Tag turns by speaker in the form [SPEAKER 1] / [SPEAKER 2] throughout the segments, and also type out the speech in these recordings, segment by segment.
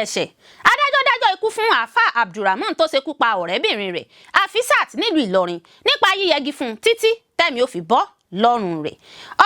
[SPEAKER 1] Ẹ̀ṣẹ̀ adájọ́ dájọ́ ikú fún Àáfàá Abdulrahman tó ṣekú pa ọ̀rẹ́bìnrin rẹ̀ Afisat nílùú Ìlọrin nípa yíyẹgi fún un títí tẹ̀mí ó fi bọ́ lọ́rùn rẹ̀.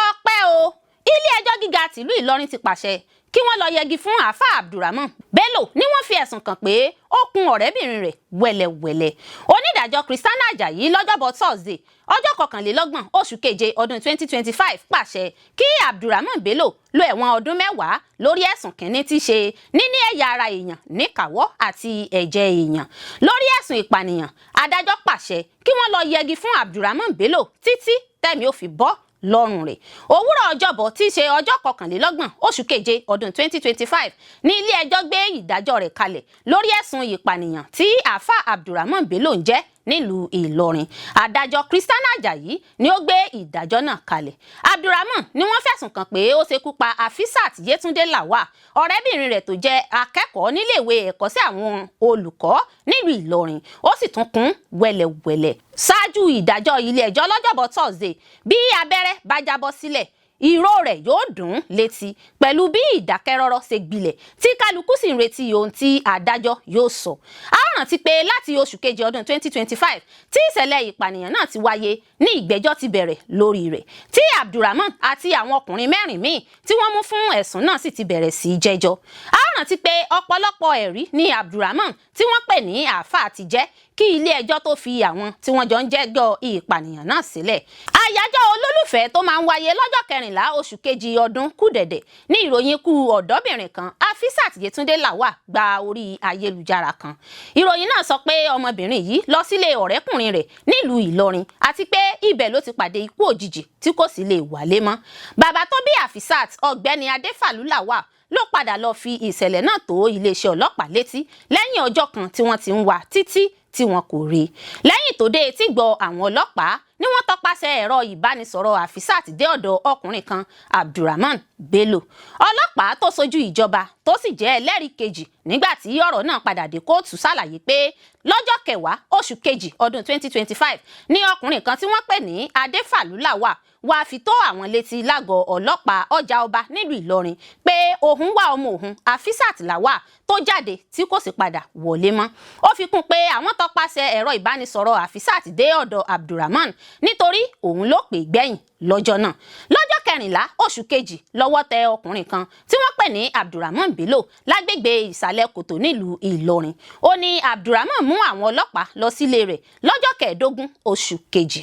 [SPEAKER 1] Ọpẹ́ o, ilé-ẹjọ́ gíga tìlú Ìlọrin ti pàṣẹ kí wọ́n lọ yẹgi fún Àáfàá Abdulrahman Bello ní wọ́n fi ẹ̀sùn kàn pé ó kun ọ̀rẹ́bìnrin rẹ̀ wẹ̀lẹ̀wẹ̀lẹ̀. Onídàájọ́ Christiana Ajayi lọ́jọ́bọ̀ Thursday, ọjọ́ 21 oṣù keje ọdún 2025 pàṣẹ kí Abdulrahman Bello lo ẹ̀wọ̀n ọdún 10 lórí ẹ̀sùn kínní, tí í ṣe níní ẹ̀yà ara èèyàn níkàáwọ́ àti ẹ̀jẹ̀ èèyàn. Lórí ẹ̀sùn ìpànìyàn, adájọ́ pàṣẹ kí wọ́n lọ yẹgi fún Abdulrahman Bello títí tẹ̀mí ó fi bọ́ lọ́rùn rẹ̀. Òwúrọ̀ Ọjọ́bọ̀ tí í ṣe ọjọ́ 21 oṣù keje ọdún 2025 ní ilé ẹjọ́ gbé ìdájọ́ rẹ̀ kalẹ̀ lórí ẹ̀sùn ìpànìyàn tí Àáfàá Abdulrahman Bello ń jẹ́ nílùú Ìlọrin. Adájọ́ Christiana Ajayi ni ó gbé ìdájọ́ náà kalẹ̀. Abdulrahman ni wọ́n fẹ̀sùn kàn pé ó ṣekú pa Afisat Yetunde Lawal, ọ̀rẹ́bìnrin rẹ̀ tó jẹ́ akẹ́kọ̀ọ́ níléèwé ẹ̀kọ́ṣẹ́ àwọn olùkọ́ nílùú Ìlọrin, ó sì tún kún wẹ̀lẹ̀wẹ̀lẹ̀. Ṣáájú ìdájọ́ ilé ẹjọ́ lọ́jọ́bọ̀ Thursday, bí abẹ́rẹ́ bá jábọ́ sílẹ̀, ìró rẹ̀ yóò dùn létí. Pẹ̀lú bí ìdákẹ́rọ́rọ́ ṣe gbilẹ̀ tí kálukú sì ń retí ohun tí adájọ́ yóò sọ, a ó rántí pé láti oṣù keje ọdún 2025 tí ìṣẹ̀lẹ̀ ìpànìyàn náà ti wáyé ní ìgbẹ́jọ́ ti bẹ̀rẹ̀ lórí rẹ̀, tí Abdulrahman àti àwọn ọkùnrin mẹ́rin míì tí wọ́n mú fún ẹ̀sùn náà sì ti bẹ̀rẹ̀ sí í jẹ́jọ́. A ó rántí pé ọ̀pọ̀lọpọ̀ ẹ̀rí ní Abdulrahman tí wọ́n pè ní àáfàá ti jẹ́ kí ilé ẹjọ́ tó fi àwọn tí wọ́n jọ ń jẹ́jọ́ ìpànìyàn náà sílẹ̀. Àyájọ́ olólùfẹ́ tó máa ń wáyé lọ́jọ́ 14 oṣù kejì ọdún kù dẹ̀dẹ̀ ní ìròyìn ikú ọ̀dọ́bìnrin kan, Afisat Yetunde Lawal, gba orí ayélujára kan. Ìròyìn náà sọ pé ọmọbìnrin yìí lọ sílé ọ̀rẹ́kùnrin rẹ̀ nílùú Ìlọrin àti pé ibẹ̀ ló ti pàdé ikú òjijì tí kò sì lè wálé mọ́. Bàbá tó bí Afisat, Ọ̀gbẹ́ni Adéfàlú Lawal, ló padà lọ fi ìṣẹ̀lẹ̀ náà tó iléeṣẹ́ ọlọ́pàá létí lẹ́yìn ọjọ́ kan tí wọ́n ti ń wá títí tí wọn kò rí. Lẹ́yìn tó dé etí gbọ́ àwọn ọlọ́pàá ni wọ́n tọpasẹ̀ ẹ̀rọ ìbánisọ̀rọ̀ Afisat dé ọ̀dọ̀ ọkùnrin kan, Abdulrahman Bello. Ọlọ́pàá tó sojú ìjọba tó sì jẹ́ ẹlẹ́rìí kejì nígbà tí ọ̀rọ̀ náà padà dé kóòtù ṣàlàyé pé lọ́jọ́ 10 oṣù kejì ọdún 2025 ní ọkùnrin kan tí wọ́n pè ní Adéfàlú Lawal wá fi tó àwọn létí lágọ̀ọ́ ọlọ́pàá Ọjà Ọba nílùú Ìlọrin pé òun wá ọmọ òun Afisat Lawal tó jáde tí kò sì padà wọlé mọ́. Ó fi kún pé àwọn tọpasẹ̀ ẹ̀rọ ìbánisọ̀rọ̀ Afisat dé ọ̀dọ̀ Abdulrahman nítorí òun ló pè gbẹ̀yìn lọ́jọ́ náà. Lọ́jọ́ 14 oṣù kejì lọ́wọ́ tẹ ọkùnrin kan tí wọ́n pè ní Abdulrahman Bello lágbègbè Ìsàlẹ̀ Kòtò nílùú Ìlọrin. Ó ní Abdulrahman mú àwọn ọlọ́pàá lọ sílé rẹ̀ lọ́jọ́ 15 oṣù kejì.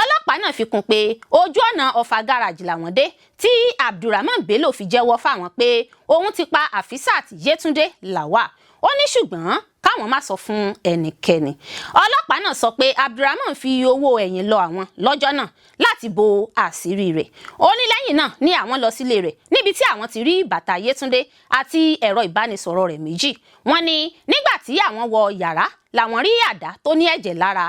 [SPEAKER 1] Ọlọ́pàá náà fi kún pé ojú ọ̀nà Ọ̀fà Gáràjì làwọn dé tí Abdulrahman Bello fi jẹ́wọ́ fáwọn pé òun ti pa Afisat Yetunde Lawal. Ó ní ṣùgbọ́n káwọn má sọ fún ẹnikẹ́ni. Ọlọ́pàá náà sọ pé Abdulrahman fi owó ẹ̀yìn lọ àwọn lọ́jọ́ náà láti bo àṣírí rẹ̀. Ó ní lẹ́yìn náà ní àwọn lọ sílé rẹ̀ níbi tí àwọn ti rí bàtà Yétúndé àti ẹ̀rọ ìbánisọ̀rọ̀ rẹ̀ méjì. Wọ́n ní nígbà tí àwọn wọ yàrá làwọn rí àdá tó ní ẹ̀jẹ̀ lára,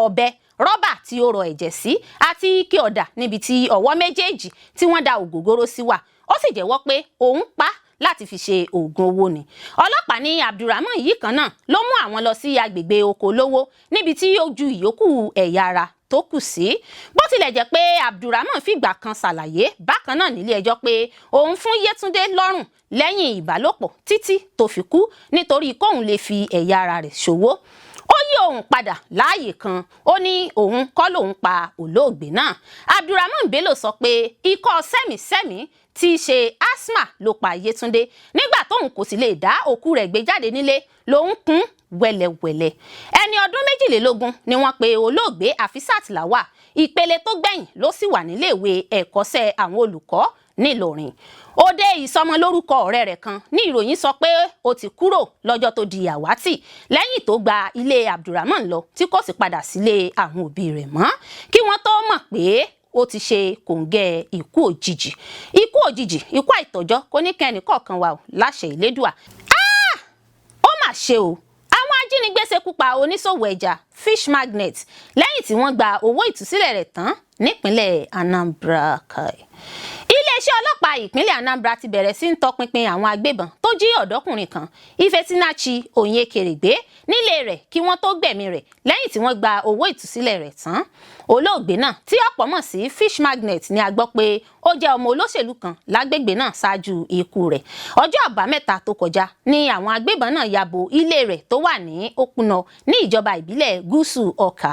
[SPEAKER 1] ọ̀bẹ rọ́bà tí ó rọ ẹ̀jẹ̀ sí àti ike ọ̀dà níbi tí ọwọ́ méjèèjì tí wọ́n da ògógóró sí wà. Ó sì jẹ́wọ́ pé òun pa láti fi ṣe oògùn owó ni. Ọlọ́pàá ní Abdulrahman yìí kan náà ló mú àwọn lọ sí agbègbè Oko Olówó níbi tí ó ju ìyókù ẹ̀yà ara tó kù sí. Bó tilẹ̀ jẹ́ pé Abdulrahman fìgbà kan ṣàlàyé bákan náà nílé ẹjọ́ pé òun fún Yétúndé lọ́rùn lẹ́yìn ìbálòpọ̀ títí tó fi kú nítorí kóun lè fi ẹ̀yà ara rẹ̀ ṣòwò, ó yí òun padà láàyè kan. Ó ní òun kọ́ lòun pa olóògbé náà. Abdulrahman Bello sọ pé ikọ́ sẹ́mìsẹ́mì tí í ṣe asthma ló pa Yétúndé. Nígbà tóun kò sì lè dá òkú rẹ̀ gbé jáde nílé, lòun kún wẹ̀lẹ̀wẹ̀lẹ̀. Ẹni ọdún 22 ni wọ́n pe olóògbé Afisat Lawal. Ìpele tó gbẹ̀yìn ló sì wà níléèwé ẹ̀kọ́ṣẹ́ àwọn olùkọ́ nílọrin. Òde ìsọmọlórúkọ ọ̀rẹ́ rẹ̀ kan ní ìròyìn sọ pé ó ti kúrò lọ́jọ́ tó di àwátì lẹ́yìn tó gba ilé Abdulrahman lọ tí kò sì padà sílé àwọn òbí rẹ̀ mọ́ kí wọ́n tó mọ̀ pé ó ti ṣe kòǹgẹ́ ikú òjijì. Ikú òjijì, ikú àìtọ́jọ́ kò ní kẹ́ni kọ̀ọ̀kan wa ò láṣẹ Ìlédùà. Ó mà ṣe o, àwọn ajínigbé ṣekú pa oníṣòwò ẹja, fish magnet, lẹ́yìn tí wọ́n gba owó ìtúsílẹ̀ rẹ̀ tán nípínlẹ̀ Anambra. Kai, iléeṣẹ́ Iléeṣẹ́ ọlọ́pàá ìpínlẹ̀ Anambra ti bẹ̀rẹ̀ sí ń tọpinpin àwọn agbébọn tó jí ọ̀dọ́kùnrin kan, Ifesinachi Onyekere, gbé nílé rẹ̀ kí wọ́n tó gbẹ̀mí rẹ̀ lẹ́yìn tí wọ́n gba owó ìtúsílẹ̀ rẹ̀ tán. Olóògbé náà, tí ọ̀pọ̀ mọ̀ sí Fish Magnet, ni a gbọ́ pé ó jẹ́ ọmọ olóṣèlú kan lágbègbè náà ṣáájú ikú rẹ̀. Ọjọ́ Àbámẹ́ta tó kọjá ni àwọn agbébọn náà ya bo ilé rẹ̀ tó wà ní Òkúnà ní ìjọba ìbílẹ̀ Gúúsù Ọkà.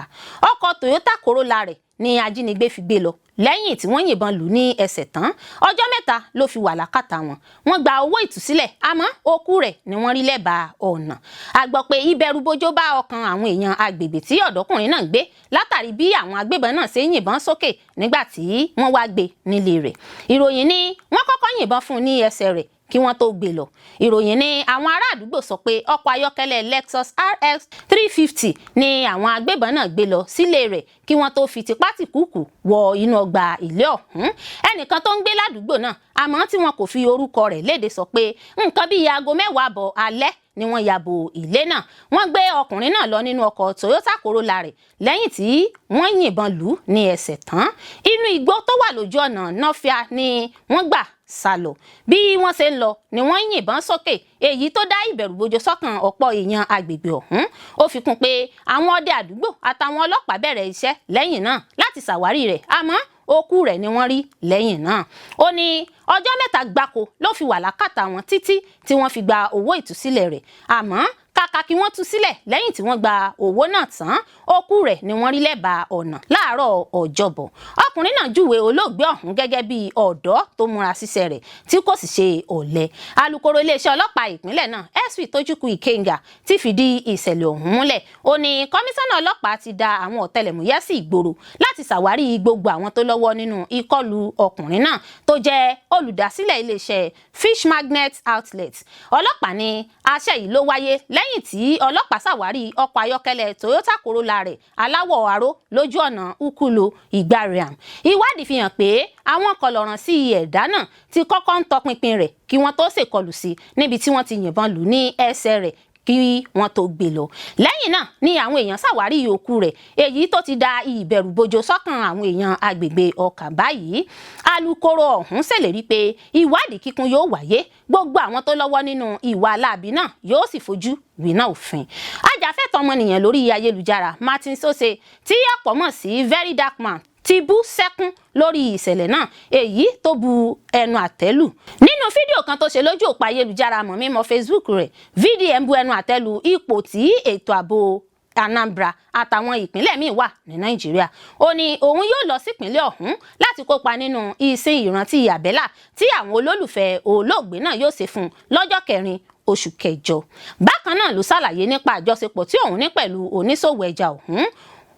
[SPEAKER 1] Ọkọ̀ Toyota Corolla rẹ̀ ni ajínigbé fi gbé lọ lẹ́yìn tí wọ́n yìnbọn lù ní ẹsẹ̀ tán. Ọjọ́ 3 ló fi wà lákàtà wọn. Wọ́n gba owó ìtúsílẹ̀, àmọ́ òkú rẹ̀ ni wọ́n rí lẹ́bàá ọ̀nà. A gbọ́ pé ìbẹ̀rùbojo bá ọkàn àwọn èèyàn agbègbè tí ọ̀dọ́kùnrin náà ń gbé látàrí bí àwọn agbébọn náà ṣe ń yìnbọn sókè nígbà tí wọ́n wá gbé nílé rẹ̀. Ìròyìn ní wọ́n kọ́kọ́ yìnbọn fún un ní ẹsẹ̀ rẹ̀ kí wọ́n tó gbé lọ. Ìròyìn ní àwọn ará àdúgbò sọ pé ọkọ̀ ayọ́kẹ́lẹ́ Lexus RX 350 ni àwọn agbébọn náà gbé lọ sílé rẹ̀ kí wọ́n tó fi tipátìkúùkù wọ inú ọgbà ilé ọ̀hún. Ẹnìkan tó ń gbé ládùúgbò náà, àmọ́ tí wọn kò fi orúkọ rẹ̀ léde, sọ pé nǹkan bíi aago 10 àbọ̀ alẹ́ ni wọ́n ya bo ilé náà. Wọ́n gbé ọkùnrin náà lọ nínú ọkọ̀ Toyota Corolla rẹ̀ lẹ́yìn tí wọ́n yìnbọn lù ú ní ẹsẹ̀ tán. Inú igbó tó wà lójú ọ̀nà Nọ́fíà ni wọ́n gbà sá lọ. Bí wọ́n ṣe ń lọ ni wọ́n ń yìnbọn sókè, èyí tó dá ìbẹ̀rùbojo sọ́kàn ọ̀pọ̀ èèyàn agbègbè ọ̀hún. Ó fi kún pé àwọn ọdẹ àdúgbò àtàwọn ọlọ́pàá bẹ̀rẹ̀ iṣẹ́ lẹ́yìn náà láti ṣàwárí rẹ̀, àmọ́ òkú rẹ̀ ni wọ́n rí lẹ́yìn náà. Ó ní ọjọ́ 3 gbáko ló fi wà lákàtà wọn títí tí wọ́n fi gba owó ìtúsílẹ̀ rẹ̀, àmọ́ kàkà kí wọ́n tú sílẹ̀ lẹ́yìn tí wọ́n gba owó náà tán, òkú rẹ̀ ni wọ́n rí lẹ́bàá ọ̀nà láàárọ̀ Ọjọ́bọ̀. Ọkùnrin náà júwe olóògbé ọ̀hún gẹ́gẹ́ bí ọ̀dọ́ tó múra síṣẹ́ rẹ̀ tí kò sì ṣe ọ̀lẹ. Alukoro iléeṣẹ́ ọlọ́pàá ìpínlẹ̀ náà, SP Tochukwu Ikenga, ti fìdí ìṣẹ̀lẹ̀ ọ̀hún múlẹ̀. Ó ní kọmíṣánná ọlọ́pàá ti da àwọn ọ̀tẹlẹ̀múyẹ́ sí ìgboro láti ṣàwárí gbogbo àwọn tó lọ́wọ́ nínú ìkọlù ọkùnrin náà tó jẹ́ olùdásílẹ̀ iléeṣẹ́ Fish Magnet Outlet. Ọlọ́pàá ní àṣẹ yìí ló wáyé lẹ́yìn tí ọlọ́pàá ṣàwárí ọkọ̀ ayọ́kẹ́lẹ́ Toyota Corolla rẹ̀ aláwọ̀ aró lójú ọ̀nà Ukulu Igbariam. Ìwádìí fi hàn pé àwọn kọlọ̀ràn sí ẹ̀dá náà ti kọ́kọ́ ń tọpinpin rẹ̀ kí wọ́n tó ṣèkọlù sí níbi tí wọ́n ti yìnbọn lù ní ẹsẹ̀ rẹ̀ kí wọ́n tó gbé lọ. Lẹ́yìn náà ni àwọn èèyàn ṣàwárí òkú rẹ̀, èyí tó ti da ìbẹ̀rùbojo sọ́kàn àwọn èèyàn agbègbè Ọkà báyìí. Alukoro ọ̀hún ṣèlérí pé ìwádìí kíkún yóò wáyé, gbogbo àwọn tó lọ́wọ́ nínú ìwà láabi náà yóò sì fojú winá òfin. Ajàfẹ́tọ̀ọ́ ọmọnìyàn lórí ayélujára Martin Sose, tí ọ̀pọ̀ mọ̀ sí Very Dark Man, ti bú sẹ́kún lórí ìṣẹ̀lẹ̀ náà, èyí tó bu ẹnu àtẹ́ lù. Nínú fídíò kan tó ṣe lójú òpó ayélujára mọ̀ mímọ́ Facebook rẹ̀, VDM bu ẹnu àtẹ́ lù ipò tí ètò ààbò Anambra àtàwọn ìpínlẹ̀ míì wà ní Nàìjíríà. Ó ní òun yóò lọ sípínlẹ̀ ọ̀hún láti kópa nínú ìsìn ìrántí àbẹ́là tí àwọn olólùfẹ́ olóògbé náà yóò ṣe fún un lọ́jọ́ 4 oṣù kẹjọ. Bákan náà ló ṣàlàyé nípa àjọṣepọ̀ tí òun ní pẹ̀lú oníṣòwò ẹja ọ̀hún.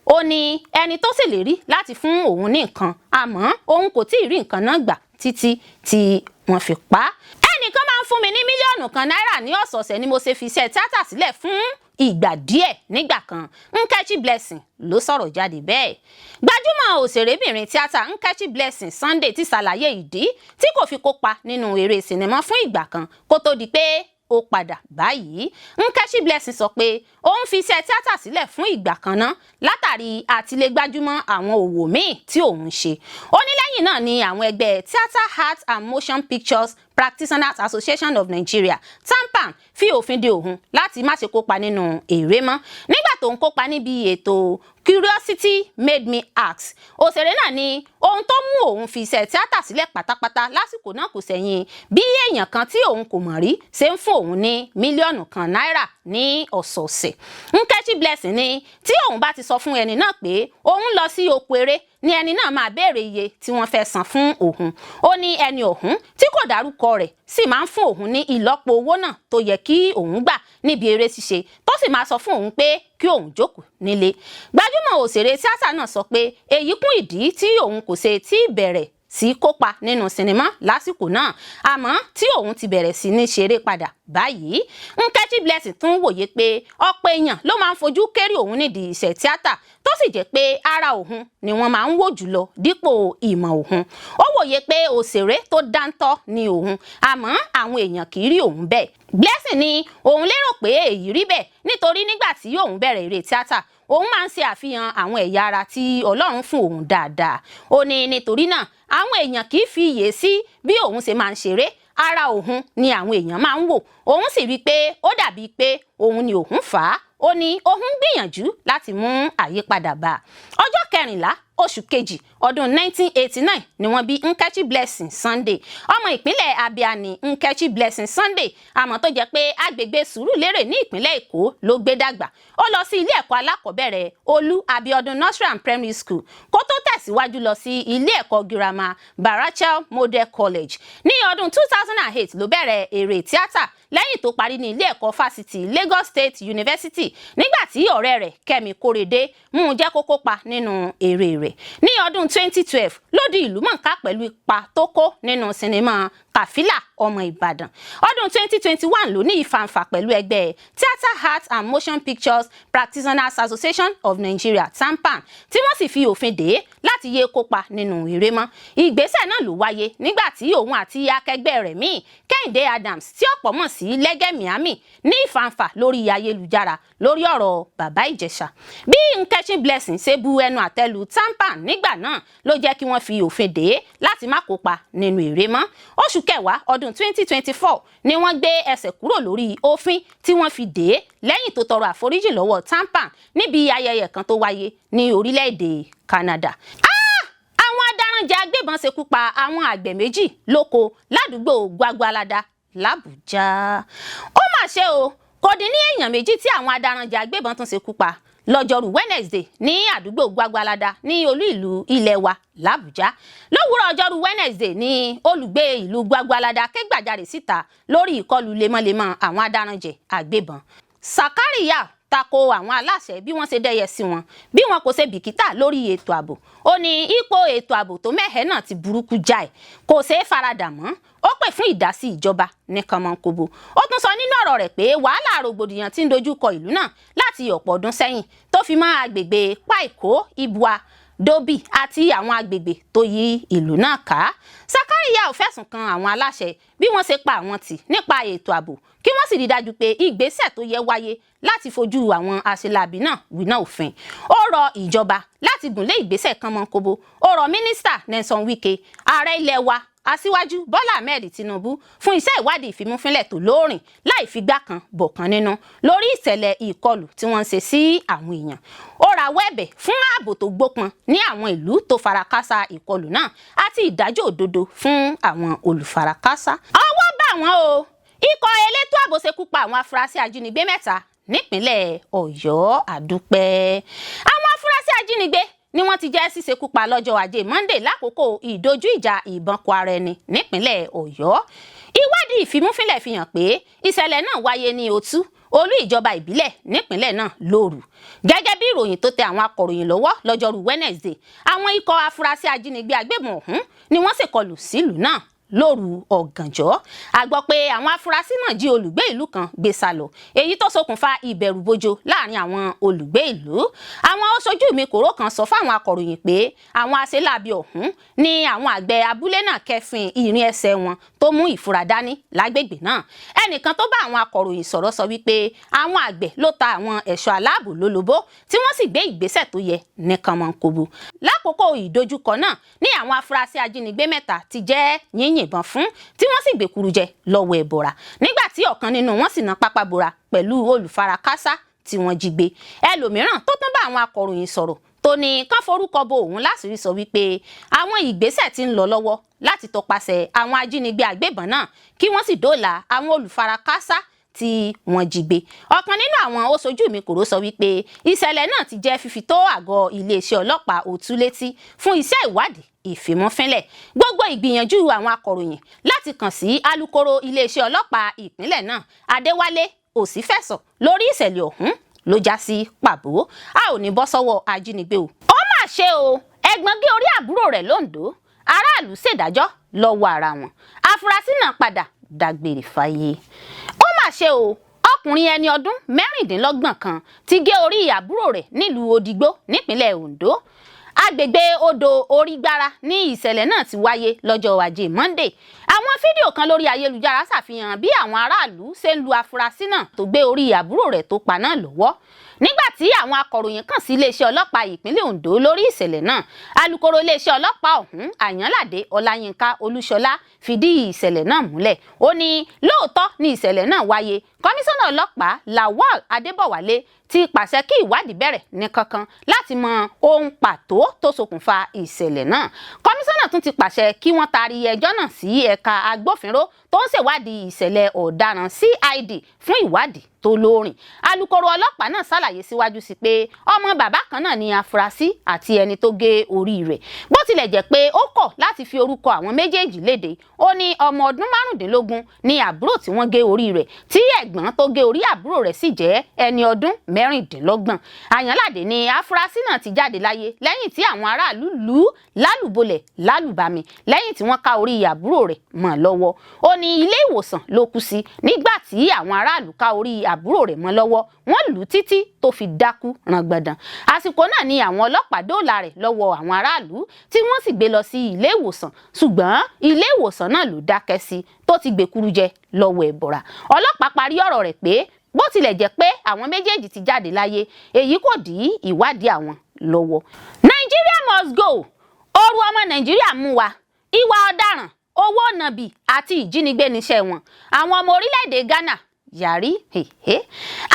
[SPEAKER 1] Ó ní ẹni tó ṣèlérí láti fún òun ní nǹkan, àmọ́ òun kò tí ì rí nǹkan náà gbà títí tí wọ́n fi pa á. Ẹnìkan máa ń fún mi ní 1 mílíọ̀nù náírà ní ọ̀sọ̀ọ̀sẹ̀ ni mo ṣe fi iṣẹ́ tíátà sílẹ̀ fún ìgbà díẹ̀ nígbà kan, Nkechi Blessing ló sọ̀rọ̀ jáde bẹ́ẹ̀. Gbajúmọ̀ òṣèrébìnrin tíátà Nkechi Blessing Sunday ti ṣàlàyé ìdí tí kò fi kópa nínú eré sinimá fún ìgbà kan kó tó di pé ó padà báyìí. Nkechi Blessing sọ pé òun fi iṣẹ́ tíátà sílẹ̀ fún ìgbà kan ná látàrí àtilégbájúmọ́ àwọn òwò míì tí òun ń ṣe. Ó ní lẹ́yìn náà ni àwọn ẹgbẹ́ Theatre Arts and Motion Pictures Practitioners Association of Nigeria, TAMPAN, fi òfin de òun láti má ṣe kópa nínú eré mọ́. Nígbà tó ń kópa níbi ètò Curiosity Made Me Ask, òṣèré náà ní ohun tó mú òun fi iṣẹ́ tíátà sílẹ̀ pátápátá lásìkò náà kò sẹ́yìn bí èèyàn kan tí òun kò mọ̀ rí ṣe ń fún òun ní 1 mílíọ̀nù náírà ní ọ̀sọ̀ọ̀sẹ̀. Nkechi Blessing ní tí òun bá ti sọ fún ẹni náà pé òun lọ sí oko eré ni ẹni náà máa béèrè iye tí wọ́n fẹ́ san fún òun. Ó ní ẹni ọ̀hún tí kò dárúkọ rẹ̀ sì máa ń fún òun ní ìlọ́po owó náà tó yẹ kí òun gbà níbi eré ṣíṣe, tó sì máa sọ fún òun pé kí òun jókòó nílé. Gbajúmọ̀ òṣèré tíátà náà sọ pé èyí kún ìdí tí òun kò ṣe tí bẹ̀rẹ̀ sí kópa nínú sinimá lásìkò náà, àmọ́ tí òun ti bẹ̀rẹ̀ sí ní ṣeré padà báyìí. Nkechi Blessing tún wòye pé ọ̀pọ̀ èèyàn ló máa ń fojú kéré òun nídìí iṣẹ́ tíátà, tó sì jẹ́ pé ara òun ni wọ́n máa ń wò jùlọ dípò ìmọ̀ òun. Ó wòye pé òṣèré tó dáńtọ́ ni òun, àmọ́ àwọn èèyàn kì í rí òun bẹ́ẹ̀. Blessing ní òun lérò pé èyí rí bẹ́ẹ̀ nítorí nígbà tí òun bẹ̀rẹ̀ eré tíátà, òun máa ń ṣe àfihàn àwọn ẹ̀yà ara tí Ọlọ́run fún òun dáadáa. Ó ní nítorí náà, àwọn èèyàn kì í fi iyè sí bí òun ṣe máa ń ṣeré. Ara òun ni àwọn èèyàn máa ń wò. Òun sì rí i pé ó dàbíi pé òun ni òun fà á. Ó ní òun ń gbìyànjú láti mú àyípadà bá a. Ọjọ́ 14 oṣù kejì ọdún 1989 ni wọ́n bí Nkechi Blessing Sunday. Ọmọ ìpínlẹ̀ Abia ni Nkechi Blessing Sunday, àmọ́ tó jẹ́ pé agbègbè Sùúrùlérè ní ìpínlẹ̀ Èkó ló gbé dàgbà. Ó lọ sí ilé ẹ̀kọ́ alákọ̀ọ́bẹ̀rẹ̀ Olú Abiodun Nursery and Primary School kó tó tẹ̀síwájú lọ sí ilé ẹ̀kọ́ girama Barachel Model College. Ní ọdún 2008 ló bẹ̀rẹ̀ eré tíátà lẹ́yìn tó parí ní ilé ẹ̀kọ́ fásitì Lagos State University, nígbà tí ọ̀rẹ́ rẹ̀ Kẹ́mi Kórèdé mú un jẹ́ kó kópa nínú eré rẹ̀. Ní ọdún 2012 ló di ìlú mọ̀ọ́ká pẹ̀lú ipa tó kó nínú sinimá Kàfílà Ọmọ Ìbàdàn. Ọdún 2021 ló ní ìfàǹfà pẹ̀lú ẹgbẹ́ Theatre Arts and Motion Pictures Practitioners Association of Nigeria, TAMPAN, tí wọ́n sì fi òfin dè é láti yé kópa nínú eré mọ́. Ìgbésẹ̀ náà ló wáyé nígbà tí òun àti akẹgbẹ́ rẹ̀ míì, Kẹ́hìndé Adams, tí ọ̀pọ̀ mọ̀ sí Lẹ́gẹ́ Miami, ní ìfàǹfà lórí ayélujára lórí ọ̀rọ̀ Bàbá Ìjẹ̀ṣà. Bí Nkechi Blessing ṣe bu ẹnu àtẹ́lu TAMPAN nígbà náà ló jẹ́ kí wọ́n fi òfin dè é láti má kópa nínú eré mọ́. Oṣù kẹwàá ọdún 2024 ni wọ́n gbé ẹsẹ̀ kúrò lórí òfin tí wọ́n fi dè é lẹ́yìn tó tọrọ àforíjì lọ́wọ́ TAMPAN níbi ayẹyẹ kan tó wáyé ní orílẹ̀-èdè Canada. Àwọn adaranjẹ agbébọn ṣekú pa àwọn àgbẹ̀ méjì lóko ládùúgbò Gwagwalada làbújá. Ó mà ṣe o, kò dín ní èèyàn 2 tí àwọn adaranjẹ agbébọn tún ṣekú pa lọ́jọ́rú Wednesday ní àdúgbò Gwagwalada ní olú ìlú ilẹ̀ wa làbújá. Lówùúrọ̀ ọjọ́rú Wednesday ní olùgbé ìlú Gwagwalada ké gbàjarè síta lórí ìkọlù lemọ́lemọ́ àwọn adaranjẹ agbébọn. Sakaria tako àwọn aláṣẹ bí wọ́n ṣe dẹ́yẹ sí wọn, bí wọn kò ṣe bìkítà lórí ètò ààbò. Ó ní ipò ètò ààbò tó mẹ́hẹ̀ẹ́ náà ti burúkú jáì, kò ṣeé faradà mọ́. Ó pè fún ìdásí ìjọba ní kànmọ́nkóbó. Ó tún sọ nínú ọ̀rọ̀ rẹ̀ pé wàhálà rògbòdìyàn tí ń dojú kọ ìlú náà láti ọ̀pọ̀ ọdún sẹ́yìn, tó fi mọ́ agbègbè Paiko, Ibua, Dobi àti àwọn agbègbè tó yí ìlú náà ká. Sakaria ò fẹ̀sùn kan àwọn aláṣẹ bí wọ́n ṣe pa àwọn tì nípa ètò ààbò, kí wọ́n sì rí dájú pé ìgbésẹ̀ tó yẹ wáyé láti fojú àwọn aṣeláàbí náà wíná òfin. Ó rọ ìjọba láti gùnlé ìgbésẹ̀ kánmọ́nkóbó. Ó rọ Mínísítà Nyesom Wike, ààrẹ ilẹ̀ wa Aṣíwájú Bọ́lá Ahmed Tinubu fún iṣẹ́ ìwádìí ìfimúfínlẹ̀ tó lóòrìn láì figbá kan bọ̀kan nínú lórí ìṣẹ̀lẹ̀ ìkọlù tí wọ́n ń ṣe sí àwọn èèyàn. Ó rawọ́ ẹ̀bẹ̀ fún ààbò tó gbópọn ní àwọn ìlú tó farakásá ìkọlù náà àti ìdájọ́ òdodo fún àwọn olùfarakásá. Ọwọ́ bà wọ́n o! Ikọ̀ elétò ààbò ṣekú pa àwọn afurasí ajínigbé 3 nípínlẹ̀ Ọ̀yọ́. Àdúpẹ́. Àwọn afurasí ajínigbé ni wọ́n ti jẹ́ ṣíṣekú pa lọ́jọ́ Ajé Monday lákòókò ìdojú ìjà ìbọn kọ ara ẹni nípínlẹ̀ Ọ̀yọ́. Ìwádìí ìfimúfínlẹ̀ fi hàn pé ìṣẹ̀lẹ̀ náà wáyé ní Òtú, olú ìjọba ìbílẹ̀ nípínlẹ̀ náà, lóru. Gẹ́gẹ́ bí ìròyìn tó tẹ àwọn akọ̀ròyìn lọ́wọ́ lọ́jọ́rú Wednesday, àwọn ikọ̀ afurasí ajínigbé agbébọn ọ̀hún ni wọ́n ṣèkọlù sílùú náà lóru ọ̀gànjọ́. A gbọ́ pé àwọn afurasí náà jí olùgbé ìlú kan gbé sá lọ, èyí tó ṣokùnfà ìbẹ̀rùbojo láàrin àwọn olùgbé ìlú. Àwọn aṣojú mi kòró kan sọ fáwọn akọ̀ròyìn pé àwọn aṣeláàbí ọ̀hún ní àwọn àgbẹ̀ abúlé náà kẹfìn ìrìn ẹsẹ̀ wọn tó mú ìfura dání lágbègbè náà. Ẹnìkan tó bá àwọn akọ̀ròyìn sọ̀rọ̀ sọ wípé àwọn àgbẹ̀ ló ta àwọn ẹ̀ṣọ́ aláàbò lólobó, tí wọ́n sì gbé ìgbésẹ̀ tó yẹ ní kànmọ́nkóbó. Lákòókò ìdojúkọ náà ní àwọn afurasí ajínigbé 3 ti jẹ́ yínyìnbọn fún, tí wọ́n sì gbèkuru jẹ lọ́wọ́ ẹ̀bọ̀ra, nígbà tí ọ̀kan nínú wọn sì ná pápá bora pẹ̀lú olùfarakásá tí wọ́n jí gbé. Ẹlòmíràn tó tún bá àwọn akọ̀ròyìn sọ̀rọ̀, tó ní kán forúkọ bo òun láṣìírí, sọ wípé àwọn ìgbésẹ̀ tí ń lọ lọ́wọ́ láti tọpasẹ̀ àwọn ajínigbé agbébọn náà, kí wọ́n sì dóòlà àwọn olùfarakásá tí wọ́n jí gbé. Ọ̀kan nínú àwọn oṣojú mi kòró sọ wípé ìṣẹ̀lẹ̀ náà ti jẹ́ fífi tó àgọ́ iléeṣẹ́ ọlọ́pàá Òtú létí fún iṣẹ́ ìwádìí ìfimúfínlẹ̀. Gbogbo ìgbìyànjú àwọn akọ̀ròyìn láti kàn sí alukoro iléeṣẹ́ ọlọ́pàá ìpínlẹ̀ náà, Adéwálé Òsínfẹ̀sọ, lórí ìṣẹ̀lẹ̀ ọ̀hún ló já sí pàbó. A ò ní bọ́ sọ́wọ́ ajínigbé o. Ó mà ṣe o, ẹ̀gbọ́n gé orí àbúrò rẹ̀ lóńdó, aráàlú ṣèdájọ́ lọ́wọ́ ara wọn, afurasí náà padà dágbére fáyé. Ó mà ṣe o, ọkùnrin ẹni ọdún 26 kan ti gé orí àbúrò rẹ̀ nílùú Òdìgbò nípínlẹ̀ Ondo. Agbègbè odò Orígbára ní ìṣẹ̀lẹ̀ náà ti wáyé lọ́jọ́ Ajé Monday. Àwọn fídíò kan lórí ayélujára ṣàfihàn bí àwọn aráàlú ṣe ń lu afurasí náà tó gbé orí àbúrò rẹ̀ tó pa náà lọ́wọ́. Nígbà tí àwọn akọ̀ròyìn kàn sí iléeṣẹ́ ọlọ́pàá ìpínlẹ̀ Ondo lórí ìṣẹ̀lẹ̀ náà, alukoro iléeṣẹ́ ọlọ́pàá ọ̀hún, Àyànládé Ọláyínká Olúṣọlá, fìdí ìṣẹ̀lẹ̀ náà múlẹ̀. Ó ní lóòótọ́ ni ìṣẹ̀lẹ̀ náà wáyé. Kọmíṣánná ọlọ́pàá Lawal Adébọ̀wálé ti pàṣẹ kí ìwádìí bẹ̀rẹ̀ ní kankan láti mọ ohun pàtó tó ṣokùnfà ìṣẹ̀lẹ̀ náà. Kọmíṣánná tún ti pàṣẹ kí wọ́n taari ẹjọ́ náà sí ẹ̀ka agbófinró tó ń ṣèwádìí ìṣẹ̀lẹ̀ ọ̀daràn CID fún ìwádìí tó lóòrìn. Alukoro ọlọ́pàá náà ṣàlàyé síwájú sí pé ọmọ bàbá kan náà ni afurasí àti ẹni tó gé orí rẹ̀. Bó tilẹ̀ jẹ́ pé ó kọ̀ láti fi orúkọ àwọn méjèèjì léde, ó ní ọmọ ọdún 15 ni àbúrò tí wọ́n gé orí rẹ̀, tí ẹ̀gbọ́n tó gé orí àbúrò rẹ̀ sì jẹ́ ẹni ọdún 26. Àyànládé ní afurasí náà ti jáde láyé lẹ́yìn tí àwọn aráàlú lù ú lálùbọ́lẹ̀ lálùbami lẹ́yìn tí wọ́n ká orí àbúrò rẹ̀ mọ́ lọ́wọ́. Ó ní ilé ìwòsàn ló kú sí nígbà tí àwọn aráàlú ká orí àbúrò rẹ̀ mọ́ lọ́wọ́. Wọ́n lù ú títí tó fi dákú rangbadan. Àsìkò náà ni àwọn ọlọ́pàá dóòlà rẹ̀ lọ́wọ́ àwọn aráàlú, tí wọ́n sì gbé lọ sí ilé ìwòsàn, ṣùgbọ́n ilé ìwòsàn náà ló dákẹ́ sí tó ti gbèkúrú jẹ lọ́wọ́ ẹ̀bọ̀rà. Ọlọ́pàá parí ọ̀rọ̀ rẹ̀ pé bó tilẹ̀ jẹ́ pé àwọn méjèèjì ti jáde láyé, èyí kò dí ìwádìí àwọn lọ́wọ́. Nigeria must go. Ooru ọmọ Nàìjíríà mú wa. Ìwà ọ̀daràn, owó nàbì àti ìjínigbé níṣẹ́ wọn. Àwọn ọmọ orílẹ̀-èdè Ghana yàrí.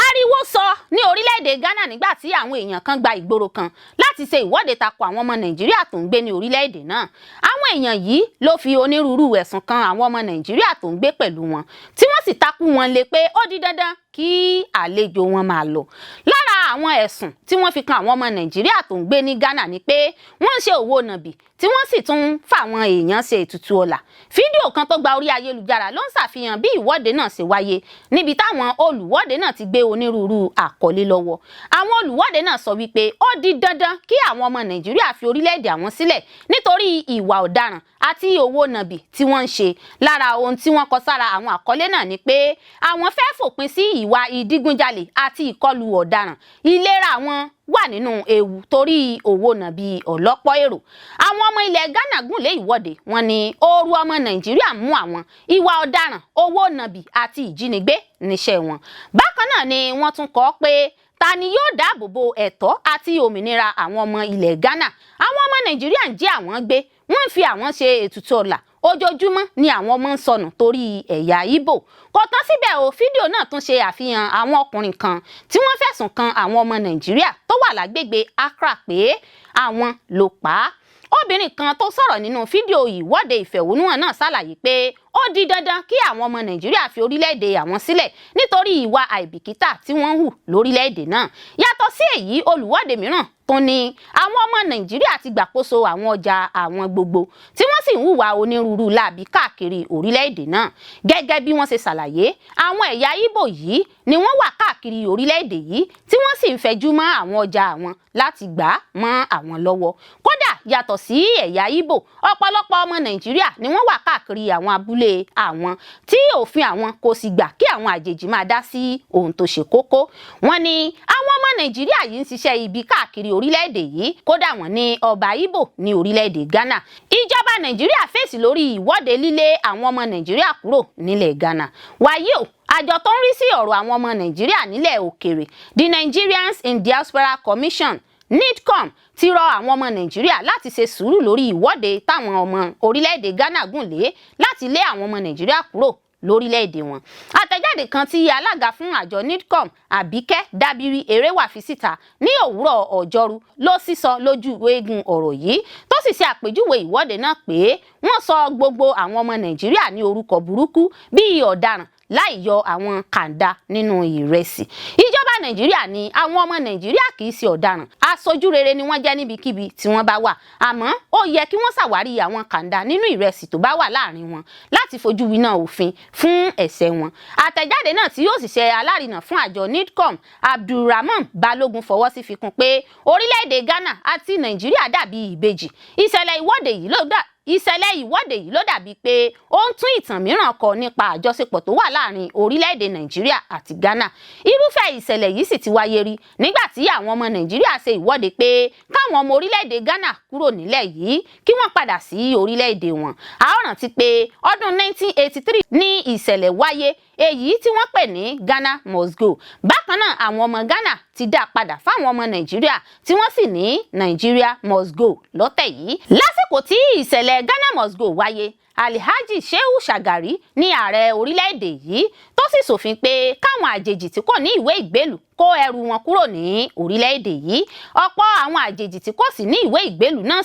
[SPEAKER 1] Ariwo sọ ní orílẹ̀-èdè Ghana nígbà tí àwọn èèyàn kan gba ìgboro kan láti ṣe ìwọ́de tako àwọn ọmọ Nàìjíríà tó ń gbé ní orílẹ̀-èdè náà. Àwọn èèyàn yìí ló fi onírúurú ẹ̀sùn kan àwọn ọmọ Nàìjíríà tó ń gbé pẹ̀lú wọn, tí wọ́n sì takú wọn lé pé ó di dandan kí àlejò wọn máa lọ. Lára àwọn ẹ̀sùn tí wọ́n fi kan àwọn ọmọ Nàìjíríà tó ń gbé ní Ghana ni pé wọ́n ń ṣe òwò nàbì, tí wọ́n sì tún ń fáwọn èèyàn ṣe ètùtù ọlà. Fídíò kan tó gba orí ayélujára ló ń ṣàfihàn bí ìwọ́de náà ṣe wáyé, níbi táwọn olùwọ́de náà ti gbé onírúurú àkọlé lọ́wọ́. Àwọn olùwọ́de náà sọ wípé ó di dandan kí àwọn ọmọ Nàìjíríà fi orílẹ̀-èdè àwọn sílẹ̀ nítorí ìwà ọ̀daràn àti òwò nàbì tí wọ́n ń ṣe. Lára ohun tí wọ́n kọ sára àwọn àkọlé náà ni pé àwọn fẹ́ fòpin sí ìwà ìdígunjalè àti ìkọlù ọ̀daràn, ìlera àwọn wà nínú ewu torí òwò nàbì ọ̀lọ́pọ̀ èrò. Àwọn ọmọ ilẹ̀ Ghana gùn lé ìwọ́de wọn ní ooru ọmọ Nàìjíríà mú àwọn, ìwà ọ̀daràn, owó nàbì àti ìjínigbé níṣẹ́ wọn. Bákan náà ni wọ́n tún kọ pé ta ni yóò dáàbò bo ẹ̀tọ́ àti òmìnira àwọn ọmọ ilẹ̀ Ghana? Àwọn ọmọ Nàìjíríà ń jí àwọn gbé, wọ́n ń fi àwọn ṣe ètùtù ọ̀la, ojoojúmọ́ ni àwọn ọmọ ń sọnù torí ẹ̀yà Ìgbò. Kò tán síbẹ̀ o, fídíò náà tún ṣe àfihàn àwọn ọkùnrin kan tí wọ́n fẹ̀sùn kan àwọn ọmọ Nàìjíríà tó wà lágbègbè Accra pé àwọn ló pa á. Obìnrin kan tó sọ̀rọ̀ nínú fídíò ìwọ́de ìfẹ̀hónúhàn náà ṣàlàyé pé ó di dandan kí àwọn ọmọ Nàìjíríà fi orílẹ̀-èdè àwọn sílẹ̀ nítorí ìwà àìbìkítà tí wọ́n ń hù lórílẹ̀-èdè náà. Yàtọ̀ sí èyí, olùwọ́de mìíràn tún ní àwọn ọmọ Nàìjíríà ti gbàkóso àwọn ọjà àwọn gbogbo, tí wọ́n sì ń hùwà onírúurú láabi káàkiri orílẹ̀-èdè náà. Gẹ́gẹ́ bí wọ́n ṣe ṣàlàyé, àwọn ẹ̀yà Ìgbò yìí ni wọ́n wà káàkiri orílẹ̀-èdè yìí, tí wọ́n sì ń fẹjú mọ́ àwọn ọjà àwọn láti gbà á mọ́ àwọn lọ́wọ́. Kódà, yàtọ̀ sí ẹ̀yà Ìgbò, ọ̀pọ̀lọpọ̀ ọmọ Nàìjíríà ni wọ́n wà káàkiri àwọn abúlé àwọn, tí òfin àwọn kò sì gbà kí àwọn àjèjì máa dá sí ohun tó ṣe kókó. Wọ́n ní àwọn ọmọ Nàìjíríà yìí ń ṣiṣẹ́ ibi káàkiri orílẹ̀-èdè yìí. Kódà, wọ́n ní ọba Ìgbò ní orílẹ̀-èdè Ghana. Ìjọba Nàìjíríà fèsì lórí ìwọ́de lílé àwọn ọmọ Nàìjíríà kúrò nílẹ̀ Ghana. Wàyí o, àjọ tó ń rí sí ọ̀rọ̀ àwọn ọmọ Nàìjíríà nílẹ̀ òkèèrè, the Nigerians in Diaspora Commission, NIDCOM, ti rọ àwọn ọmọ Nàìjíríà láti ṣe sùúrù lórí ìwọ́de táwọn ọmọ orílẹ̀-èdè Ghana gùn lé láti lé àwọn ọmọ Nàìjíríà kúrò lórílẹ̀-èdè wọn. Àtẹ̀jáde kan tí alága fún àjọ NIDCOM, Àbíkẹ́ Dábírí Eréwà, fi síta ní òwúrọ̀ Ọjọ́rú ló sísọ lójú eegun ọ̀rọ̀ yìí, tó sì ṣe àpèjúwe ìwọ́de náà pé wọ́n sọ gbogbo àwọn ọmọ Nàìjíríà ní orúkọ burúkú bíi ọ̀daràn, láì yọ àwọn kàńdá nínú ìrẹsì. Ìjọba Nàìjíríà ní àwọn ọmọ Nàìjíríà kì í ṣe ọ̀daràn, aṣojú rere ni wọ́n jẹ́ níbikíbi tí wọ́n bá wà, àmọ́ ó yẹ kí wọ́n ṣàwárí àwọn kàńdá nínú ìrẹsì tó bá wà láàrin wọn láti fojú winá òfin fún ẹ̀ṣẹ̀ wọn. Àtẹ̀jáde náà tí yóò sì ṣe alárinà fún àjọ NIDCOM, Abdulrahman Balogun, fọwọ́ sí fi kún pé orílẹ̀-èdè Ghana àti Nàìjíríà dàbí ìbejì. Ìṣẹ̀lẹ̀ ìwọ́de yìí ló dà Ìṣẹ̀lẹ̀ ìwọ́de yìí ló dàbí pé ó ń tún ìtàn mìíràn kọ nípa àjọṣepọ̀ tó wà láàrin orílẹ̀-èdè Nàìjíríà àti Ghana. Irúfẹ́ ìṣẹ̀lẹ̀ yìí sì ti wáyé rí nígbà tí àwọn ọmọ Nàìjíríà ṣe ìwọ́de pé káwọn ọmọ orílẹ̀-èdè Ghana kúrò nílẹ̀ yìí, kí wọ́n padà sí orílẹ̀-èdè wọn. A ó rántí pé ọdún 1983 ní ìṣẹ̀lẹ̀ wáyé, èyí tí wọ́n pè ní Ghana Must Go. Bákan náà, àwọn ọmọ Ghana ti dá padà fáwọn ọmọ Nàìjíríà, tí wọ́n sì ní Nigeria Must Go lọ́tẹ̀ yìí. Lásìkò tí ìṣẹ̀lẹ̀ Ghana Must Go wáyé, Alhaji Shehu Shagari ní ààrẹ orílẹ̀-èdè yìí, tó sì ṣòfin pé káwọn àjèjì tí kò ní ìwé ìgbélù kó ẹrù wọn kúrò ní orílẹ̀-èdè yìí. Ọ̀pọ̀ àwọn àjèjì tí kò sì ní ìwé ìgbélù náà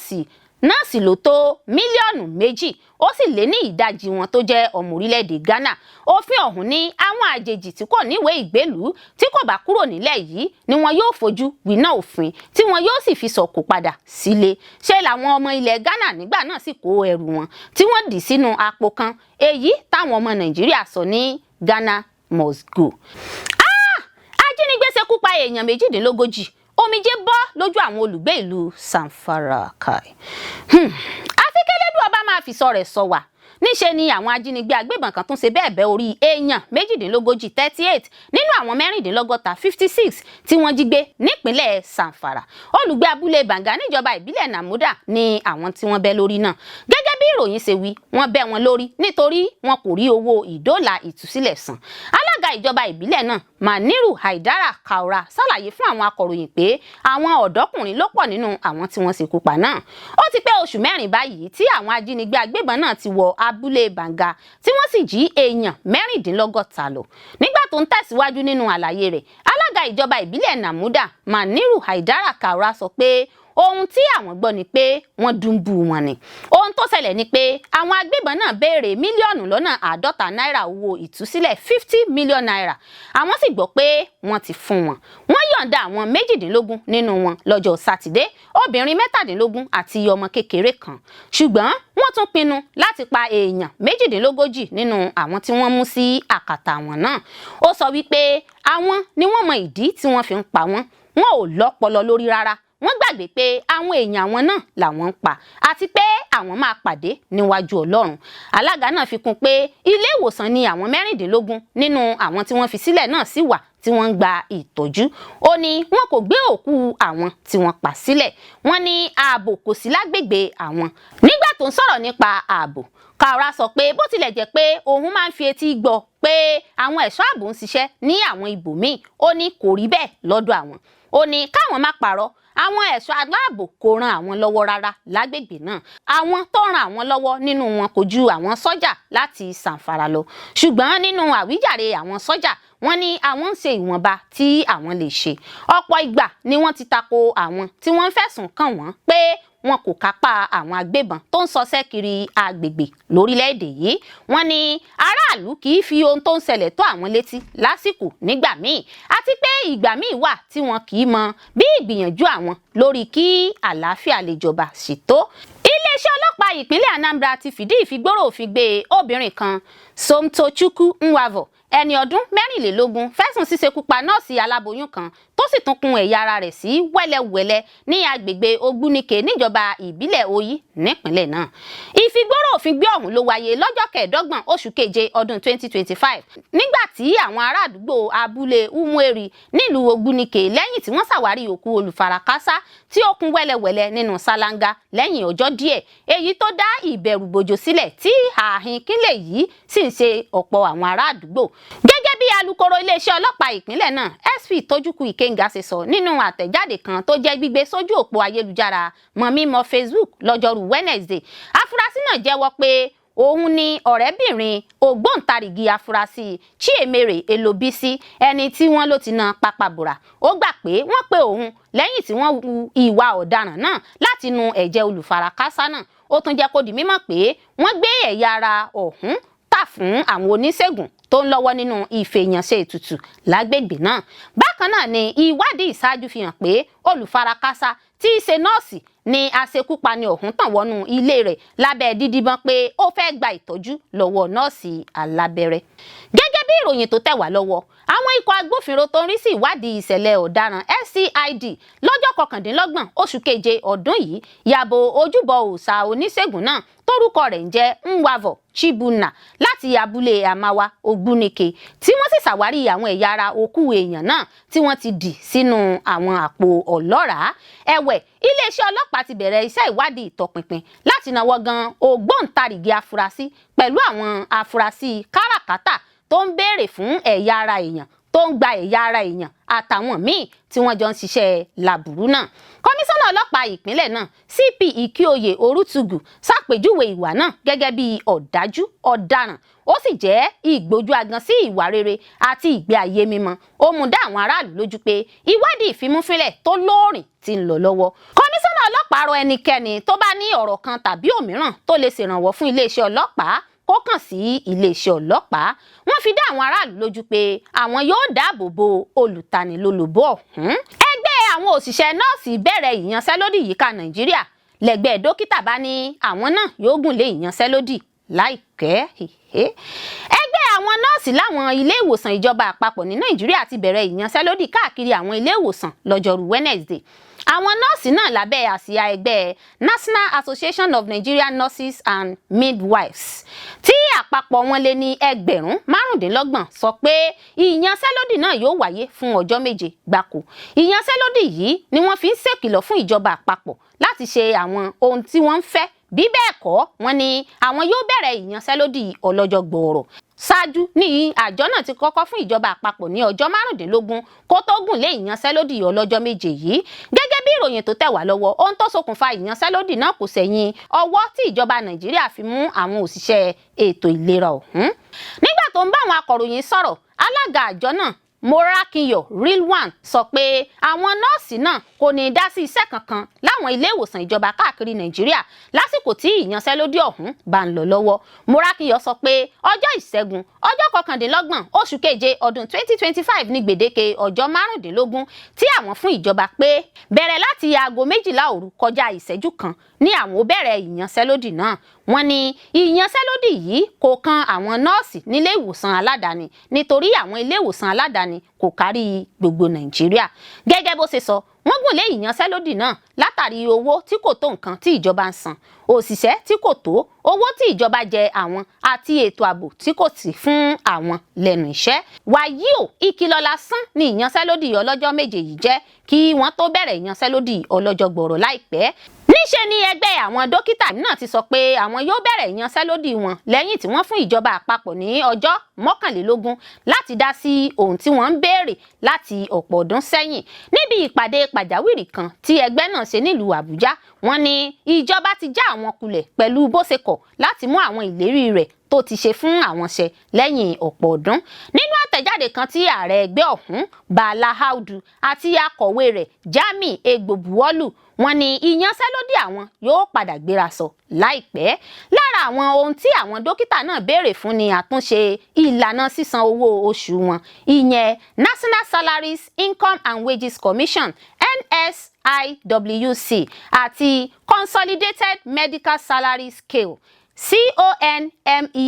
[SPEAKER 1] sì ló tó 2 mílíọ̀nù, ó sì lé ní ìdajì wọn tó jẹ́ ọmọ orílẹ̀-èdè Ghana. Òfin ọ̀hún ní àwọn àjèjì tí kò níwèé ìgbélùú tí kò bá kúrò nílẹ̀ yìí ni wọn yóò fojú winá òfin, tí wọn yóò sì fi sọ̀kò padà sílé. Ṣé làwọn ọmọ ilẹ̀ Ghana nígbà náà sì kó ẹrù wọn tí wọ́n dì sínú àpò kan, èyí táwọn ọmọ Nàìjíríà sọ ní Ghana Must Go. Ah! Ajínigbé ṣekú pa èèyàn 38, omijé bọ́ lójú àwọn olùgbé ìlú Zamfara. Kai! Àfi kẹ́lẹ́dùn ọba máa fi sọ rẹ̀ sọ wà. Níṣe ni àwọn ajínigbé agbébọn kan tún ṣe bẹ́ẹ̀ bẹ́ orí èèyàn 38, 38 nínú àwọn 56, 56 tí wọ́n jí gbé nípínlẹ̀ Zamfara. Olùgbé abúlé Bàǹgá níjọba ìbílẹ̀ Namoda ní àwọn tí wọ́n bẹ́ lórí náà. Gẹ́gẹ́ bí ìròyìn ṣe wí, wọ́n bẹ́ wọn lórí nítorí wọn kò rí owó ìdóòlà ìtúsílẹ̀ san. Alága ìjọba ìbílẹ̀ náà, Maniru Haidara Kaura, ṣàlàyé fún àwọn akọ̀ròyìn pé àwọn ọ̀dọ́kùnrin ló pọ̀ nínú àwọn tí wọ́n ṣekú pa náà. Ó ti pé oṣù 4 báyìí tí àwọn ajínigbé agbébọn náà ti wọ abúlé Bàǹgà, tí wọ́n sì jí èèyàn 36 lọ. Nígbà tó ń tẹ̀síwájú nínú àlàyé rẹ̀, alága ìjọba ìbílẹ̀ Namuda, Maniru Haidara Kaura, sọ pé ohun tí àwọn gbọ́ ni pé wọ́n dùnbù wọn ni. Ohun tó ṣẹlẹ̀ ni pé àwọn agbébọn náà béèrè 50 mílíọ̀nù náírà owó ìtúsílẹ̀, ₦50 million. Àwọn sì gbọ́ pé wọ́n ti fún wọn. Wọ́n yọ̀ǹda àwọn 18 nínú wọn lọ́jọ́ Sátidé, obìnrin 17 àti ọmọ kékeré kan, ṣùgbọ́n wọ́n tún pinnu láti pa èèyàn 38 nínú àwọn tí wọ́n mú sí àkàtà wọn náà. Ó sọ wípé àwọn ni wọ́n mọ ìdí tí wọ́n fi ń pa wọ́n. Wọn ò lọ́pọlọ lórí rárá. Wọ́n gbàgbé pé àwọn èèyàn àwọn náà làwọn ń pa, àti pé àwọn máa pàdé níwájú Ọlọ́run. Alága náà fi kún pé ilé ìwòsàn ni àwọn 16 nínú àwọn tí wọ́n fi sílẹ̀ náà sì wà tí wọ́n ń gba ìtọ́jú. Ó ní wọn kò gbé òkú àwọn tí wọ́n pa sílẹ̀. Wọ́n ní ààbò kò sí lágbègbè àwọn. Nígbà tó ń sọ̀rọ̀ nípa ààbò, Kaura sọ pé bó tilẹ̀ jẹ́ pé òun máa ń fi etí gbọ́ pé àwọn ẹ̀ṣọ́ ààbò ń ṣiṣẹ́ ní àwọn ibòmíì, ó ní kò rí bẹ́ẹ̀ lọ́dọ̀ àwọn. Ó ní káwọn má parọ́, àwọn ẹ̀ṣọ́ aláàbò kò ran àwọn lọ́wọ́ rárá lágbègbè náà. Àwọn tó ran àwọn lọ́wọ́ nínú wọn kò ju àwọn sọ́jà láti Zamfara lọ. Ṣùgbọ́n nínú àwíjàre àwọn sọ́jà, wọ́n ní àwọn ń ṣe ìwọ̀nba tí àwọn lè ṣe. Ọ̀pọ̀ ìgbà ni wọ́n ti tako àwọn tí wọ́n ń fẹ̀sùn kàn wọ́n pé wọn kò kápá àwọn agbébọn tó ń ṣọṣẹ́ kiri agbègbè lórílẹ̀‐èdè yìí. Wọ́n ní aráàlú kì í fi ohun tó ń ṣẹlẹ̀ tó àwọn létí lásìkò nígbà míì, àti pé ìgbà míì wà tí wọn kì í mọ bí ìgbìyànjú àwọn lórí kí àlàáfíà lè jọba sì tó. Iléeṣẹ́ ọlọ́pàá ìpínlẹ̀ Anambra ti fìdí ìfigbóró òfin gbé obìnrin kan, Somtochukwu Nwavo, ẹni ọdún 24, fẹ̀sùn ṣíṣekú pa nọ́ọ̀sì aláboyún kan, tó sì tún kun ẹ̀yà ara rẹ̀ sí wẹ́lẹ́wẹ́lẹ́ ní agbègbè Ogbunike níjọba ìbílẹ̀ Oyi nípínlẹ̀ náà. Ìfigbóró òfin gbé ọ̀hún ló wáyé lọ́jọ́ 25 oṣù keje ọdún 2025, nígbà tí àwọn ará àdúgbò abúlé Umueri nílùú Ogbunike, lẹ́yìn tí wọ́n ṣàwárí òkú olùfarakásá tí ó kún wẹ́lẹ́wẹ́lẹ́ nínú ṣáláńgá lẹ́yìn ọjọ́ díẹ̀, èyí tó dá ìbẹ̀rùbojo sílẹ̀ tí ààhin kílẹ̀ yìí sì ń ṣe ọ̀pọ̀ àwọn ará àdúgbò. Gẹ́gẹ́ bí alukoro iléeṣẹ́ ọlọ́pàá ìpínlẹ̀ náà, SP Tójúkú Ìkénga, ṣe sọ nínú àtẹ̀jáde kan tó jẹ́ gbígbé sójú òpó ayélujára mọ̀mímọ́ Facebook lọ́jọ́rú Wednesday, afurasí náà jẹ́wọ́ pé òun ni ọ̀rẹ́bìnrin ògbóǹtarìgì afurasí Chiemere Elobisi, ẹni tí wọ́n ló ti na pápábòrà. Ó gbà pé wọ́n pe òun lẹ́yìn tí wọ́n hu ìwà ọ̀daràn náà láti nu ẹ̀jẹ̀ olùfarakásá náà. Ó tún jẹ́ kó di mímọ̀ pé wọ́n gbé ẹ̀yà ara ọ̀hún tà fún àwọn oníṣègùn tó ń lọ́wọ́ nínú ìfèèyànṣe ètùtù lágbègbè náà. Bákan náà ni ìwádìí ìṣáájú fi hàn pé olùfarakásá tí í ṣe nọ́ọ̀sì Ni aṣekúpani ọ̀hún tàn wọnú ilé rẹ̀ lábẹ́ dídíbọn pé ó fẹ́ gba ìtọ́jú lọ́wọ́ nọ́ọ̀sì alábẹ́rẹ́. Gẹ́gẹ́ bí ìròyìn tó tẹ̀ wá lọ́wọ́, àwọn ikọ̀ agbófinró tó ń rí sí ìwádìí ìṣẹ̀lẹ̀ ọ̀daràn SCID lọ́jọ́ 29 oṣù keje ọdún yìí yàbò ojúbọ òòṣà oníṣègùn náà tórúkọ rẹ̀ ń jẹ́ Nwavo Chibuna láti abúlé Amawa Ogbunike, tí wọ́n sì ṣàwárí àwọn ẹ̀yà ara òkú èèyàn náà tí wọ́n ti dì sínú àwọn àpò ọlọ́ràá. Ẹ̀wẹ̀, iléeṣẹ́ ọlọ́pàá ti bẹ̀rẹ̀ iṣẹ́ ìwádìí ìtọpinpin láti náwó gan ògbóǹtarìgì afurasí pẹ̀lú àwọn afurasí káràkátà tó ń béèrè fún ẹ̀yà ara èèyàn, tó ń gba ẹ̀yà ara èèyàn àtàwọn míì tí wọ́n jọ ń ṣiṣẹ́ làbùrú náà. Kọmíṣánná ọlọ́pàá ìpínlẹ̀ náà, CP Ikioye Orutugu, ṣàpèjúwe ìwà náà gẹ́gẹ́ bí ọ̀dájú ọ̀daràn, ó sì jẹ́ ìgbójú agan sí ìwà rere àti ìgbé ayé mímọ́. Ó mú dá àwọn aráàlú lójú pé ìwádìí ìfimúfínlẹ̀ tó lóòrìn ti ń lọ lọ́wọ́. Kọmíṣánná ọlọ́pàá rọ ẹnikẹ́ni tó bá ní ọ̀rọ̀ kan tàbí òmíràn tó lè ṣèrànwọ́ fún iléeṣẹ́ ọlọ́pàá kó kàn sí iléeṣẹ́ ọlọ́pàá. Wọ́n fi dá àwọn aráàlú lójú pé àwọn yóò dáàbò bo olùtanilólobó ọ̀hún. Ẹgbẹ́ àwọn òṣìṣẹ́ nọ́ọ̀sì bẹ̀rẹ̀ ìyanṣẹ́lódì yíká Nàìjíríà. Lẹ́gbẹ́ dókítà bá ní àwọn náà yóò gùn lé ìyanṣẹ́lódì láìpẹ́. Ẹgbẹ́ àwọn nọ́ọ̀sì láwọn ilé ìwòsàn ìjọba àpapọ̀ ní Nàìjíríà ti bẹ̀rẹ̀ ìyanṣẹ́lódì káàkiri àwọn ilé ìwòsàn lọ́jọ́rú Wednesday. Àwọn nọ́ọ̀sì náà lábẹ́ àsíá ẹgbẹ́ National Association of Nigerian Nurses and Midwives, tí àpapọ̀ wọn lé ní 25,000, sọ pé ìyanṣẹ́lódì náà yóò wáyé fún ọjọ́ 7 gbáko. Ìyanṣẹ́lódì yìí ni wọ́n fi ń ṣèkìlọ̀ fún ìjọba àpapọ̀ láti ṣe àwọn ohun tí wọ́n ń fẹ́, bí bẹ́ẹ̀ kọ́, wọ́n ní àwọn yóò bẹ̀rẹ̀ ìyanṣẹ́lódì ọlọ́jọ́ gbọọrọ. Ṣáájú ní àjọ náà ti kọ́kọ́ fún ìjọba àpapọ̀ ní ọjọ́ 15 kó tó gùn lé ìyanṣẹ́lódì ọlọ́jọ́ 7 yìí. Gẹ́gẹ́ bí ìròyìn tó tẹ̀ wá lọ́wọ́, ohun tó ṣokùnfà ìyanṣẹ́lódì náà kò sẹ̀yìn ọwọ́ tí ìjọba Nàìjíríà fi mú àwọn òṣìṣẹ́ ètò ìlera ọ̀hún. Nígbà tó ń bá àwọn akọ̀ròyìn sọ̀rọ̀, alága àjọ náà, Morakinyo Rilwan, sọ pé àwọn nọ́ọ̀sì náà kò ní í dá sí iṣẹ́ kankan láwọn ilé ìwòsàn ìjọba káàkiri Nàìjíríà lásìkò tí ìyanṣẹ́lódì ọ̀hún bá ń lọ lọ́wọ́. Morakinyo sọ pé ọjọ́ Ìṣẹ́gun, ọjọ́ 29 oṣù keje ọdún 2025 ní gbèdéke ọjọ́ 15 tí àwọn fún ìjọba, pé bẹ̀rẹ̀ láti aago 12 òru kọjá ìṣẹ́jú kan ní àwọn ó bẹ̀rẹ̀ ìyanṣẹ́lódì náà. Wọ́n ní ìyanṣẹ́lódì yìí kò kan àwọn nọ́ọ̀sì nílé ìwòsàn aládàáni, nítorí àwọn ilé ìwòsàn aládàáni kò kárí gbogbo Nàìjíríà. Gẹ́gẹ́ bó ṣe sọ, wọ́n gùn lé ìyanṣẹ́lódì náà látàrí owó tí kò tó nǹkan tí ìjọba ń san òṣìṣẹ́, tí kò tó owó tí ìjọba jẹ àwọn, àti ètò ààbò tí kò sí fún àwọn lẹ́nu iṣẹ́. Wàyí o, ìkìlọ̀ lásán ni ìyanṣẹ́lódì ọlọ́jọ́ 7 yìí jẹ́ kí wọ́n tó bẹ̀rẹ̀ ìyanṣẹ́lódì ọlọ́jọ́ gbọ̀rọ̀ láìpẹ́. Níṣe ni ẹgbẹ́ àwọn dókítà náà ti sọ pé àwọn yóò bẹ̀rẹ̀ ìyanṣẹ́lódì wọn lẹ́yìn tí wọ́n fún ìjọba àpapọ̀ ní ọjọ́ 21 láti dá sí ohun tí wọ́n ń béèrè láti ọ̀pọ̀ ọdún sẹ́yìn. Níbi ìpàdé pàjáwìrì kan tí ẹgbẹ́ náà ṣe nílùú Àbújá, wọ́n ní ìjọba ti já àwọn kulẹ̀ pẹ̀lú bó ṣe kọ̀ láti mú àwọn ìlérí rẹ̀ tó ti ṣe fún àwọn ṣẹ lẹ́yìn ọ̀pọ̀ ọdún. Nínú àtẹ̀jáde kan tí ààrẹ ẹgbẹ́ ọ̀hún, Bala Audu, àti akọ̀wé rẹ̀, Jamiu Egbo, buwọ́lù, wọ́n ní ìyanṣẹ́lódì àwọn yóò padà gbéra sọ láìpẹ́. Lára àwọn ohun tí àwọn dókítà náà béèrè fún ni àtúnṣe ìlànà sísan owó oṣù wọn, ìyẹn National Salaries, Income and Wages Commission, NSIWC, àti Consolidated Medical Salary Scale,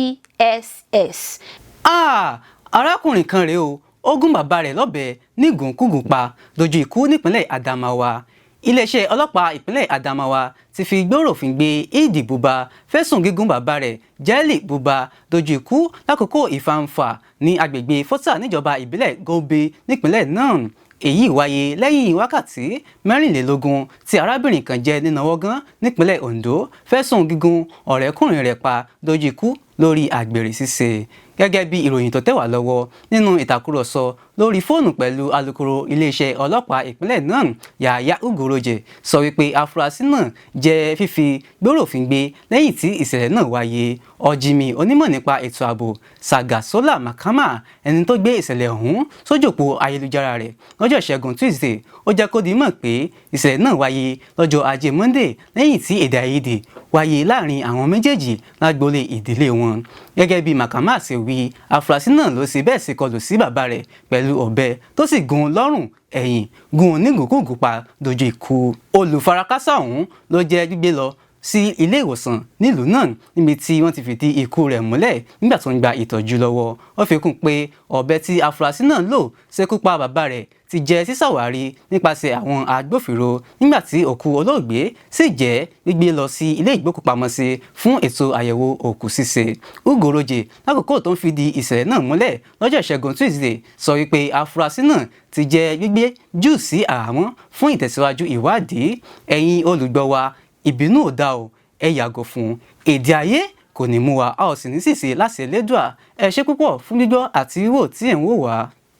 [SPEAKER 1] CONMESS.
[SPEAKER 2] Ah, arákùnrin kan rèé o, ó gún bàbá rẹ̀ lọ́bẹ nígùnkúgùn pa lójú ikú nípínlẹ̀ Adamawa. Iléeṣẹ́ ọlọ́pàá ìpínlẹ̀ Adamawa ti fi gbóròfin gbé Ìdí Buba fẹ̀sùn gígùn bàbá rẹ̀, Jẹ́lì Buba, dojú ikú lákòókò ìfàǹfà ní agbègbè Fọ́tà níjọba ìbílẹ̀ Gombe nípínlẹ̀ náà. Èyí wáyé lẹ́yìn wákàtí 24 tí arábìnrin kan jẹ́ nínàwọ́gán nípínlẹ̀ Ondo fẹ̀sùn gígùn ọ̀rẹ́kùnrin rẹ̀ pa dojú ikú lórí àgbèrè ṣíṣe. Gẹ́gẹ́ bí ìròyìn tó tẹ̀ wá lọ́wọ́, nínú ìtàkùrọ̀sọ lórí fóònù pẹ̀lú alukoro iléeṣẹ́ ọlọ́pàá ìpínlẹ̀ náà, Yàyà Ugoroje, sọ wípé afurasí náà jẹ́ fífi gbóròfin gbé lẹ́yìn tí ìṣẹ̀lẹ̀ náà wáyé. Ọ̀jìmì onímọ̀ nípa ètò ààbò Sagasola Makama, ẹni tó gbé ìṣẹ̀lẹ̀ ọ̀hún sójú òpó ayélujára rẹ̀ lọ́jọ́ Ìṣẹ́gun Tuesday, ó jẹ́ kó di mọ̀ pé ìṣẹ̀lẹ̀ náà wáyé lọ́jọ́ Ajé Monday lẹ́yìn tí èdè àìyedè wáyé láàrin àwọn méjèèjì lágboolé ìdílé wọn. Gẹ́gẹ́ bí Makama ṣe wí, afurasí náà ló ṣe bẹ́ẹ̀ ṣe kọlù sí bàbá rẹ̀ pẹ̀lú ọ̀bẹ, tó sì gún un lọ́rùn ẹ̀yìn, gún un nígùnkùngùn pa dojú ikú. Olùfarakásá ọ̀hún ló jẹ́ gbígbé lọ sí ilé ìwòsàn nílùú náà, níbi tí wọ́n ti fìdí ikú rẹ̀ múlẹ̀ nígbà tó ń gba ìtọ́jú lọ́wọ́. Ó fi kún pé ọ̀bẹ tí afurasí náà lò ṣekú pa bàbá rẹ̀ ti jẹ́ sísàwárí nípasẹ̀ àwọn agbófinró, nígbà tí òkú olóògbé sì jẹ́ gbígbé lọ sí ilé ìgbókùpamọ́sí fún ètò àyẹ̀wò òkú ṣíṣe. Ugoroje, lákòókò tó ń fìdí ìṣẹ̀lẹ̀ náà múlẹ̀ lọ́jọ́ Ìṣẹ́gun Tuesday, sọ wípé afurasí náà ti jẹ́ gbígbé jù sí àhámọ́ fún ìtẹ̀síwájú ìwádìí. Ẹ̀yin olùgbọ́ wa, ìbínú ò dá o, ẹ yàgò fún èdè ayé, kò ní mú wa, a ò sì ní ṣìṣe láti Elédùà. Ẹ ṣé púpọ̀ fún gbígbọ́ àti wíwò tí ẹ̀ ń wò wá.